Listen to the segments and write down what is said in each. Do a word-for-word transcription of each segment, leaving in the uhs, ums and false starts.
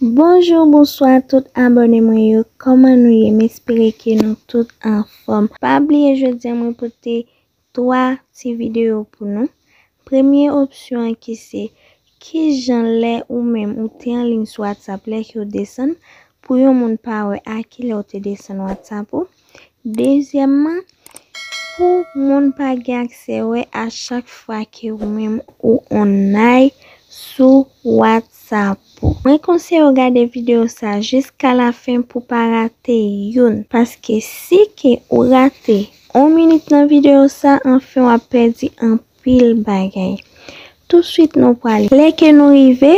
Bonjou, bonswa tout abòne mwen yo. Kòman nou ye? M espere ke nou tout anfòm. Pa bliye jodi a mwen pote twa ti videyo pou nou. Premye opsyon an ki se kijan lè ou menm ou te anliy sou WhatsApp lè ke w desann pou yon moun pa wè a kilè w te desann WhatsApp ou. Dezyèmman, pou moun pa gen aksè wè a chak fwa ke ou menm ou online sou WhatsApp ou. Mwen konseye w gade videyo sa jiska lafen pou pa rate youn, paske si ke ou rate yon minit nan videyo sa, anfen w ap pèdi anpil bagay. Touswit nou prale. Lè ke nou rive,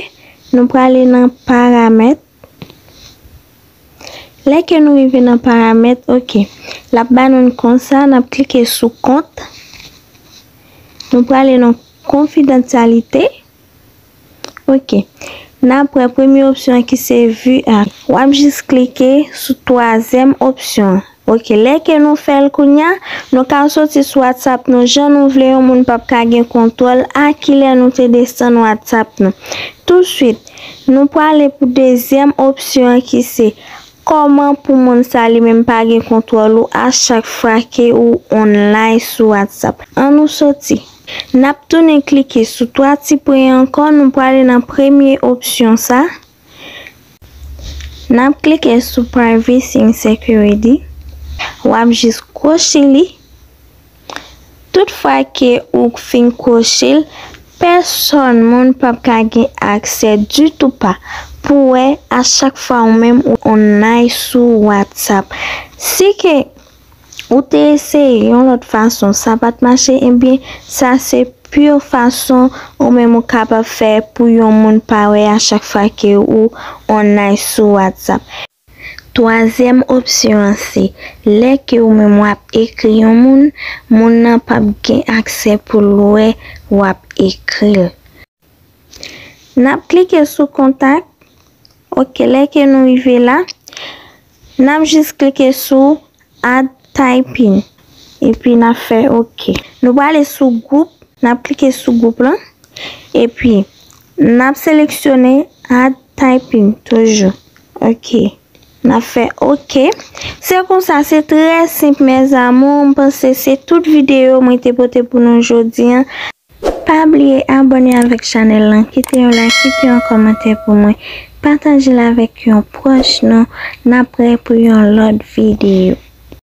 nou prale nan paramèt. Lè ke nou rive nan paramèt, ok. L ap ba nou konsa, n ap klike sou kont. Nou prale nan konfidansyalite. Ok. N ap wè premye opsyon an ki se vue a. W ap jis klike sou twazyèm opsyon an. Ok, lè ke nou fè l kounya, nou ka soti sou WhatsApp nou jan nou vle, yon moun p ap ka gen kontwòl a kilè nou te desann WhatsApp nou. Touswit, nou prale pou dezyèm opsyon an ki se kòman pou moun sa li menm pa gen kontwòl ou a chak fwa ke ou online sou WhatsApp. An nou soti. N ap tounen klike sou twa ti pwen ankò, nou prale nan premye opsyon sa. N ap klike sou Privacy and Security. W ap jis kwoche li. Tout fwa ke ou fin kwoche l, pèsòn moun p ap ka gen aksè ditou pa pou wè a chak fwa ou menm ou online sou WhatsApp. Si ke ou te eseye yon lòt fason, sa pa t mache, ebyen, sa se pur fason ou menm ou kapab fè pou yon moun pa wè a chak fwa ke ou online sou WhatsApp. Twazyèm opsyon an se, lè ke ou menm w ap ekri yon moun, moun nan p ap gen aksè pou l wè w ap ekri l. N ap klike sou kontak. Ok, lè ke nou rive la, n ap jis klike sou add typing. Epi n ap fè ok. Nou prale sou gwoup, n ap klike sou gwoup lan. Epi n ap seleksyone add typing toujou. Ok. N ap fè ok. Se konsa, se trè senp, mes amours. M panse se tout videyo mwen te pote pou nou jodi an. Pa bliye abòne avèk chanèl lan, kite yon like, kite yon kòmantè pou mwen, pataje l avèk yon pwòch nou. N ap prè pou yon lòt videyo.